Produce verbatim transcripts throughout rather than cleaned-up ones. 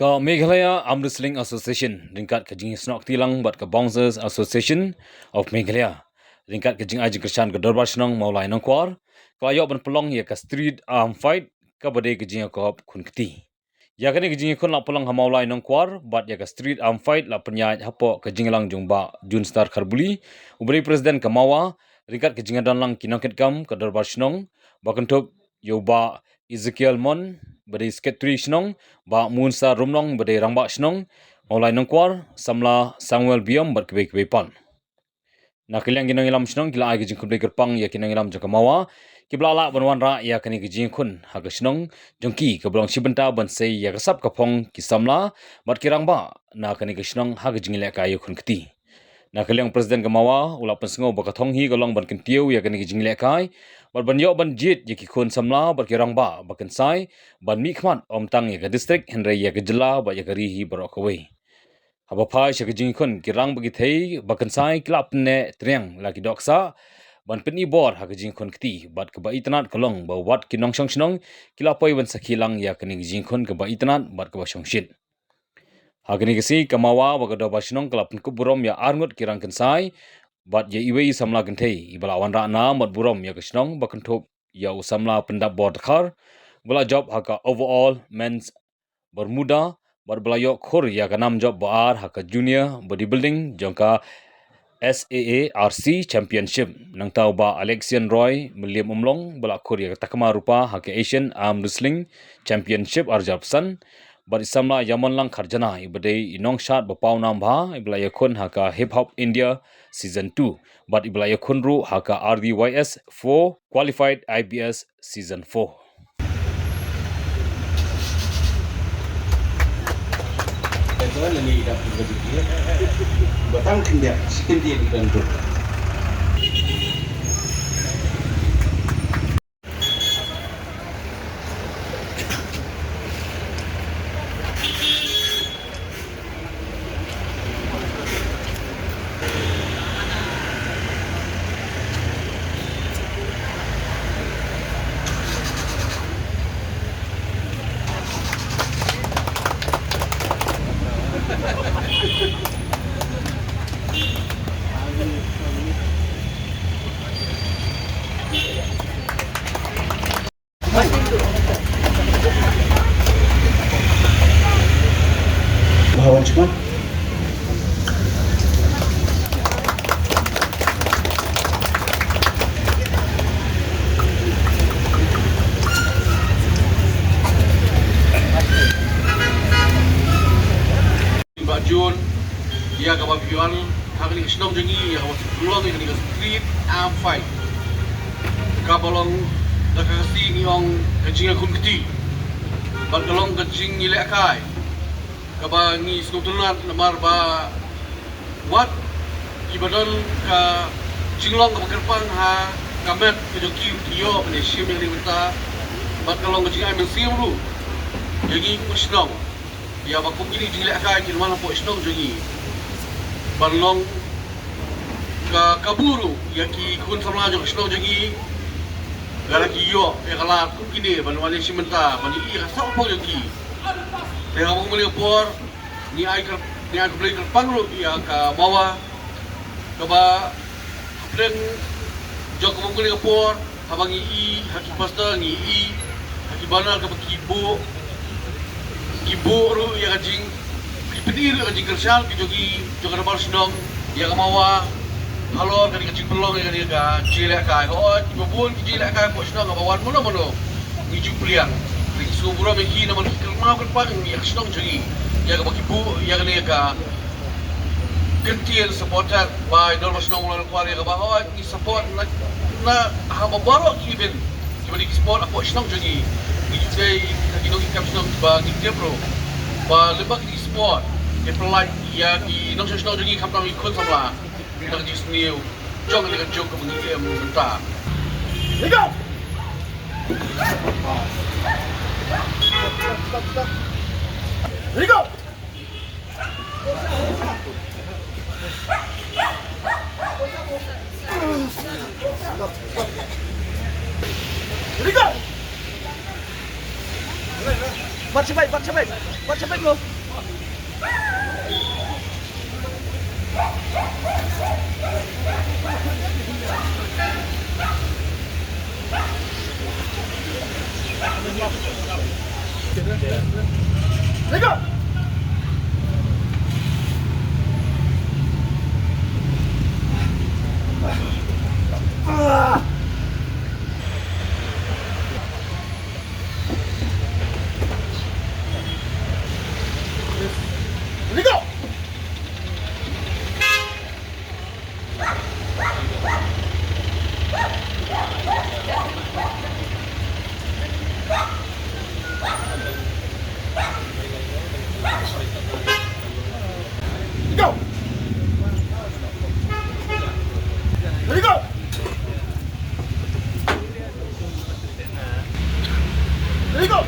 Ka Meghalaya Arm Wrestling Association ryngkat ka jingïasnoh kti lang bad ka Bouncers Association of Meghalaya ryngkat ka jingai jingkyrshan ka Dorbar Shnong Mawlai Nongkwar, ka la ïoh ban pynlong ïa ka street arm fight, kaba dei ka jingïakop khun kti. Ïa kane ka jingïakhun la pynlong ha Mawlai Nongkwar, bad ïa ka street arm fight la pynïaid hapoh ka jingïalang jong Bah Junstar Kharbuli, uba dei president ka MAWA, ryngkat ka jingïadonlang ki nongkitkam ka Dorbar Shnong, ba kynthup ïa u Bah Ezekiel Mon, ba dei secretary shnong, Bah Munstar Rumnong, ba dei rangbah shnong Mawlai Nongkwar, samla Samuel Biom bad kiwei kiwei pat. Na ka liang ki nongïalam shnong ki la ai ka jingkhublei kyrpang ïa ki nongïalam jong ka MAWA kiba la lah ban wanrah ïa kane ka jingïakhun ha ka shnong jong ki, kaba long shi bynta ban sei ïa ka sap ka phong ki samla bad ki rangbah na kane ka shnong ha ka jingïalehkai ïakhun kti. Na ka liang president ka MAWA u la pynsngew ba ka thong hi ka long ban kyntiew ïa kane ka jingïalehkai bad ban ïoh ban jied ïa ki khun samla bad ki rangbah ba kynsai ban mihkhmat ym tang ïa ka district hynrei ïa ka jylla bad ïa ka ri hi baroh kawei. Haba phai sha ka jingïakhun, ki rangbah ki thei ba kynsai ki la pynneh triang la ki dohksah ban pyni bor ha ka jingïakhun kti, bad kaba itynnad ka long ba wat ki nongshong shnong ki la poi ban sakhi lang ïa kane ka jingïakhun kaba itynnad bad kaba shongshit. Ha kane ka sngi ka MAWA bad ka Dorbar Shnong ka la pynkup burom ïa arngut ki rangkynsai bad ïa iwei i samla kynthei iba la wanrah nam bad burom ïa ka shnong, ba kynthup ïa u samla Pyndapbor Dkhar, ba la jop ha ka overall men's Bermuda, bad ba la ïoh khur ïa ka nam jop ba ar ha ka Junior Bodybuilding jong ka S A A R C Championship. Nangta u Bah Alexian Roy Mylliem Umlong ba la khur ïa ka takma rupa ha ka Asian Arm Wrestling Championship arhajar arphew san, bad i samla Yamonlang Kharjana iba dei i nongshad ba paw nam bha iba la ïakhun ha ka Hip Hop India Season two, bad iba la ïakhun ruh ha ka R D Y S four Qualified I B S Season four. Bah Jun, ïa kaba phi wan ha kane ka shnong jong ngi, ïa kaba phi long ïa kane ka street arm fight, kaba long da ka Khasi ngi ong ka jingïakhun kti, bad ka long ka jingïalehkai kaba ngi sngewtynnat namar ba wat kiba don ka jinglong kaba kyrpang ha ka met ka jong ki, ki ïoh ban ïashim ïa kane ka bynta, bad ka long ka jingai mynsiem ruh ïa ngi kum ka shnong. Ïa ba kum kine ki jingïalehkai kin wan hapoh shnong jong ngi, ban long ka kabu ruh ïa ki khun samla jong ka shnong jong ngi, lada ki ïoh ïa ka lad kum kine ban wan ïashim bynta, ban ïoh ïa ka sap phong jong ki. Te ha kaba kum kane ka por ngi ai kyr-, ngi ai khublei kyrpang ruh ïa ka MAWA, kaba hapdeng jong kaba kum kane ka por, haba ngi i ha ki poster, ngi i ha ki banner kaba ki buh, ki buh ruh ïa ka jing, ki pyni ruh ïa ka jingkyrshan ka jong ki, jong ka dorbar shnong ïa ka MAWA halor kane ka jingpynlong ïa kane ka jingïalehkai. Hooid, kiba bun ki jingïalehkai hapoh shnong haba wan mano mano ngi ju pliang. Ngi sngewburom ïa ki namar ki kynmaw kyrpang ïa ka shnong jong ngi, ïa kaba ki buh ïa kane ka kyntien supporter bai dorbar shnong Mawlai Nongkwar, ïa kaba hooid ngi support na, na haba baroh ki event kiba dei ki sport hapoh shnong jong ngi. Ngi ju dei ha ki nongkitkam shnong ba ngi tip ruh ba lyngba ki sport ki pynlait ïa ki nongshong shnong jong ngi, khamtam ki khun samla, na ka jingsniew jong ka jong kaba ngi im mynta. Ready, go! Ready, go! Bat shabai, bat shabai, bat shabai bro. Let go. Let go. Go. Let go. Let go.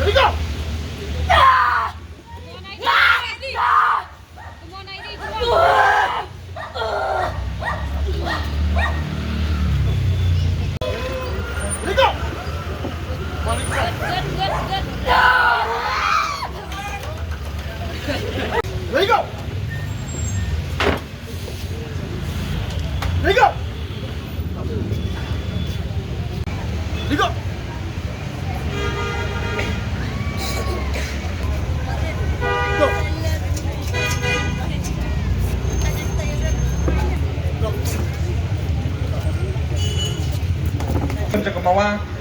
Let go. Let go. Let go. Let go. Go. Go.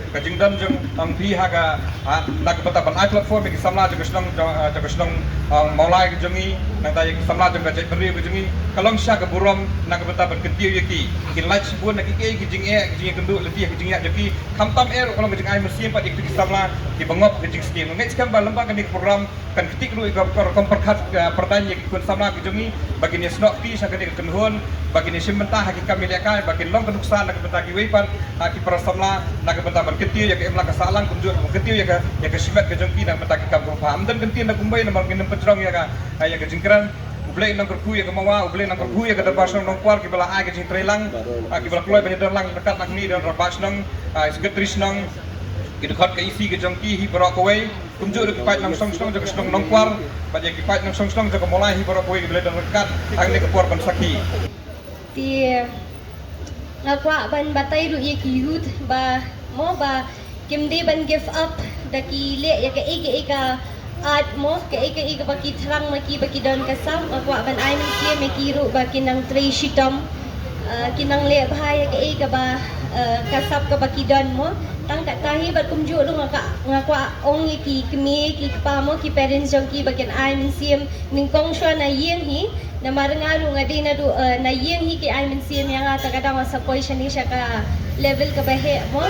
Ka jingdon jong phi ha ka, ha, na ka bynta ban ai platform ïa ki samla jong ka shnong, jong, eh, jong ka shnong, eh, Mawlai ka jong ngi, nangta ïa ki samla jong ka jaitbynriew ka jong ngi, ka long shisha ka burom na ka bynta ban kyntiew ïa ki. Ki lait shibun na ki, ki, ki jingeh, ki jingeh kynduh lynti ha ki jingeh jong ki. Khamtam eh ruh ka long ka jingai mynsiem pat ïa ki samla kiba ngop ka jingsniew. Ngeit skhem ba lyngba kane ka program kan ktik ruh ïa ka rukom pyrkhat, eh, pyrthei ïa ki khun samla ki jong ngi ba kin ïasnoh kti sha kane ka kynhun, ba kin ïashim bynta ha ki kam ïalehkai, ba kin long ka nuksa na ka bynta kiwei pat, ha ki para samla na ka bynta ban kyntiew ïa ka imlang ka sahlang, kumjuh ban kyntiew ïa ka, ïa ka shimet ka jong ki na ka bynta ki kam kiba bha. Ym don kyntien na kumwei namar ngin ym pynjrong ïa ka, ïa ka jingkren. U Blei un nang kyrkhu ïa ka Mawa, U Blei un nang kyrkhu ïa ka Dorbar Shnong Nongkwar kiba la ai ka jingtreilang, ah, kiba la kloi ban ïadon lang ryngkat na kane ka Dorbar Shnong, ah, Secretary Shnong, ki dkhot ka E C ka jong ki hi baroh kawei. Kumjuh ruh ki paid nongshong shnong jong ka shnong Nongkwar bad ïa ki paid nongshong shnong jong ka Mawlai hi baroh kawei kiba la don ryngkat ha kane ka por ban sakhi. Te nga kwah ban batai ruh ïa ki youth ba mo ba kim dei ban give up da ki leh ïa kaei kaei ka art mo, kaei kaei kaba ki thrang ma ki ba ki don ka sap. Nga kwah ban ai mynsiem ïa ki ruh ba ki nang trei shitom. Ah, ki nang leh bha ïa kaei kaba, ah, ka sap kaba ki don mo. Tang katta hi bad kumjuh ruh nga ka, nga kwah ong ïa ki kmie ki kpa mo, ki parents jong ki ba kin ai mynsiem nyngkong shuwa na ïing hi. Namar nga ruh nga dei naduh, eh, na ïing hi ki ai mynsiem ïa nga, te ka dang sa poi shane sha ka level kaba heh mo.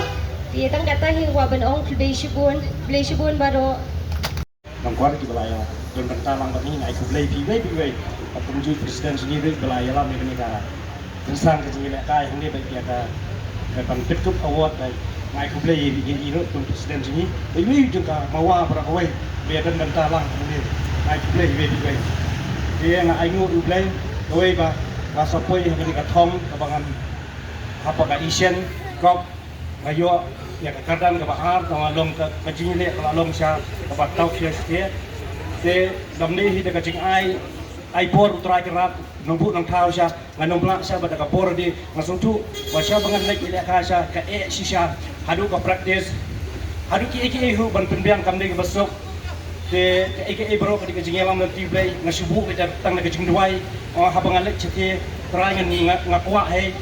Te tang katta hi nga kwah ban ong khublei shibun, khublei shibun baroh. Nongkwar kiba la ïa don bynta lang bad ngi, nga ai khublei phi iwei pa iwei. Bad kumjuh president jong ngi ruh ba la ïalam ïa kane ka rynsan ka jingïalehkai hangne bad ïa ka, ka ban pynkup award, bad nga ai khublei ïa i ruh kum president jong ngi. Bad iwei jong ka Mawa baroh kawei ba ïa don bynta lang hangne, nga ai khublei iwei pa iwei. Te nga ainguh ïa U Blei kawei ba nga sa poi ha kane ka thong kaba ngan hapoh ka Asian Cup. Nga ïoh ïa ka kyrdan kaba ar, tang ba long ka, ka jingïaleh ka la long sha kaba tough sha sha. Te lymne hi da ka jingai, ai bor U Trai Kynrad, nongbuh nongthaw sha, nga nongbylla sha bad da ka bor de, nga sngewthuh ba sha ba ngan leit ïalehkai sha, ka eh shisha haduh ka practice, haduh kiei kiei ruh ban pynbiang kam dei kaba suk. Te kaei kaei baroh ka dei ka jingïalam lynti U Blei, nga shu buh beit tang da ka jingduwai. Oh, haba nga leit shatei, Trai ngan, nga, nga kwah hi,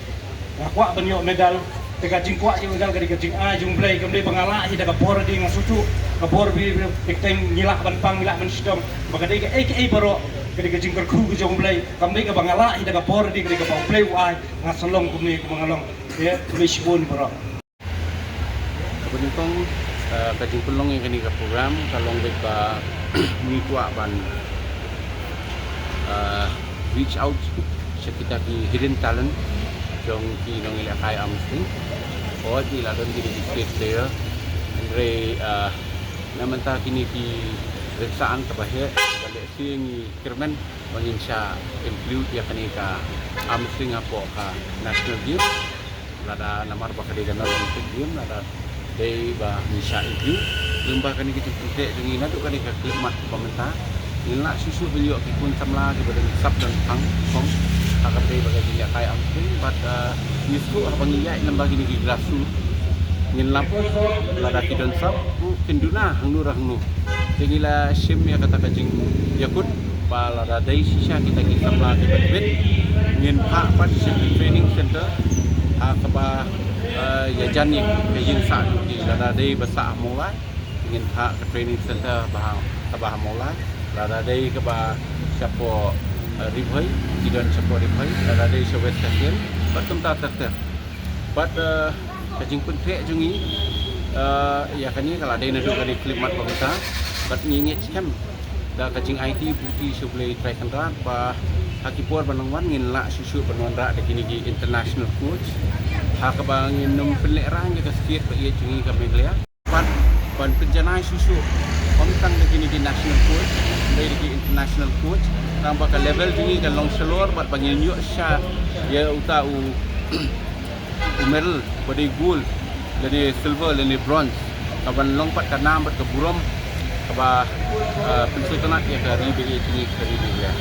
nga kwah ban ïoh medal. Te ka jingkwah ïoh medal ka dei ka jingai jong U Blei, kam dei ba nga lah hi da ka bor de, nga sngewthuh ka bor bri bri. Te ka teng ngi lah ban pang, ngi lah ban shitom, ba ka dei kaei kaei baroh ka dei ka jingkyrkhu ka jong U Blei. Kam dei kaba nga lah hi da ka bor de, ka dei kaba U Blei u ai. Nga sa long kumne kumba nga long. Te khublei shibun baroh. Kaba nyngkong, eh, ka jingpynlong ïa kane ka program ka long beit ba ngi kwah ban, eh, reach out sha kita ki hidden talent jong ki nongïalehkai arm wrestling. Hooid, ngi la don kine ki state player. Hynrei, ah, na mynta kine ki rynsan kaba heh, ba lehse ngi kyrmen ba ngin sa include ïa kane ka arm wrestling hapoh ka national game. Lada namar ba ka dei ka non Olympic game, lada dei ba ngin sa include. Lyngba kane ka jingpyntrei jong ngi naduh kane ka khyllipmat ba mynta, ngin lah shuh shuh ban ïoh ki khun samla kiba don sap don phang, kong, ha kaba dei ba ka jingïalehkai arm wrestling, bad, ah, ngi sngewthuh haba ngi ïaid lyngba kine ki grassroots, ngin lap lada ki don sap, u kin duna hangno ra hangno. Te ngi la shim ïa kata ka jingïakut ba lada dei shisha kita ki samla kiba tbit, ngin phah pat sha ki training center ha kaba, eh, ïajan ïa ka ïing sah jong ki. Lada dei ba sah ha Mawlai, ngin phah ka training center ba ha, kaba ha Mawlai. Lada dei kaba shapoh, eh, Ri Bhoi, ki don shapoh Ri Bhoi. Lada dei sha West Khasi Hills, bad kumta ter ter. Bad, eh, ka jingpyntrei jong ngi, eh, ïa kane ka la dei naduh kane ka khyllipmat ba mynta. Bad ngi ngeit skhem da ka jingaiti buti sha U Blei Trai Kynrad ba ha ki por ban nang wan ngin lah shuh shuh ban wanrah da kine ki international coach, ha kaba ngin nym pynlehraiñ ïa ka state ba ïeit jong ngi ka Meghalaya. Bad ban pynjanai shuh shuh, ym tang da kine ki national coach, hynrei da ki international coach, tang ba ka level jong ngi kan long shalor bad ba ngin ïoh shisha ïa uta u, u medal ba dei gold, lane silver, lane bronze, kaban long pat ka nam bad ka burom kaba, eh, pynsngewtynnat ïa ka ri ba ïeit jong ngi, ka ri Meghalaya.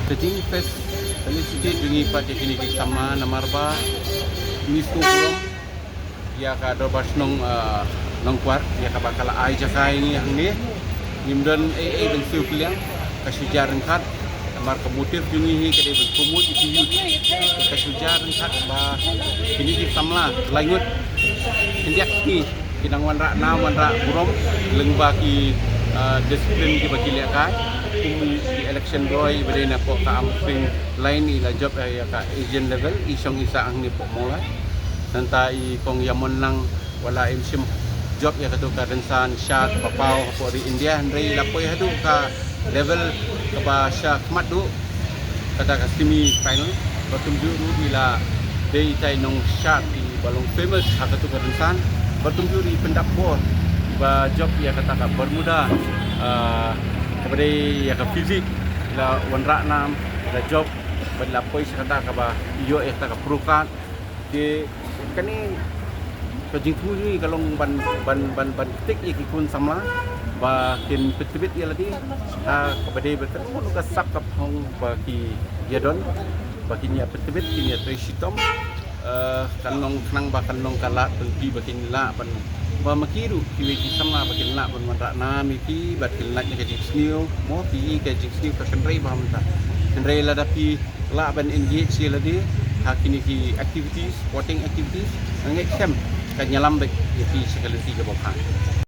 Ka jingfelicitate jong ngi pat ïa kine ki samla namar ba ngi sngewburom ïa ka Dorbar Shnong, eh, Nongkwar, ïa kaba ka la ai jaka ïa ngi hangne. Ngim don ei ei ban siew kylliang, ka shu jia ryngkat. Namar ka motive jong ngi hi ka dei ban promote ïa ki youth. Ka shu jia ryngkat ba kine ki samla lai ngut khyndiat sngi ki nang wanrah nam wanrah burom lyngba ki, eh, discipline kiba ki lehkai, kum ki election roi ba dei napoh ka arm wrestling line, i la jop ïa ka Asian level, i shong i sah hangne hapoh Mawlai. Nangta i Kong Ïamon Lang, wat la im shym jop ïa kato ka rynsan shad ba paw hapoh ri India, hynrei i la poi haduh ka level kaba sha khmat duh, kata ka semi final. Bad kumjuh ruh i la dei itai i nongshad iba long famous ha kato ka rynsan. Bad kumjuh ruh i pyndap bor ba jop ïa kata ka Bermuda, ah, kaba dei ïa ka physique, i la wanrah nam, i la jop bad i la poi sha kata kaba ïoh ïa kata ka pro card. Te kane ka jingthmu jong ngi ka long ban, ban, ban, ban ktik ïa ki khun samla ba kin pyntbit ïa lade ha kaba dei ba ka long ka sap ka phong ba ki ïa don, ba kin ïa pyntbit, kin ïa trei shitom. Eh, kan long khnang ba kan long ka lad lynti ba kin lah ban, ba ma ki ruh kiwei ki samla ba kin lah ban wanrah nam ïa ki, ba kin lah ïa ka jingsniew, mo, ki ïa ka jingsniew ka kynrei ba mynta. Hynrei lada phi lah ban engage ïa lade ha kine ki activities, sporting activities, nga ngeit skhem kan ïalam beit ïa phi sha ka lynti kaba bha.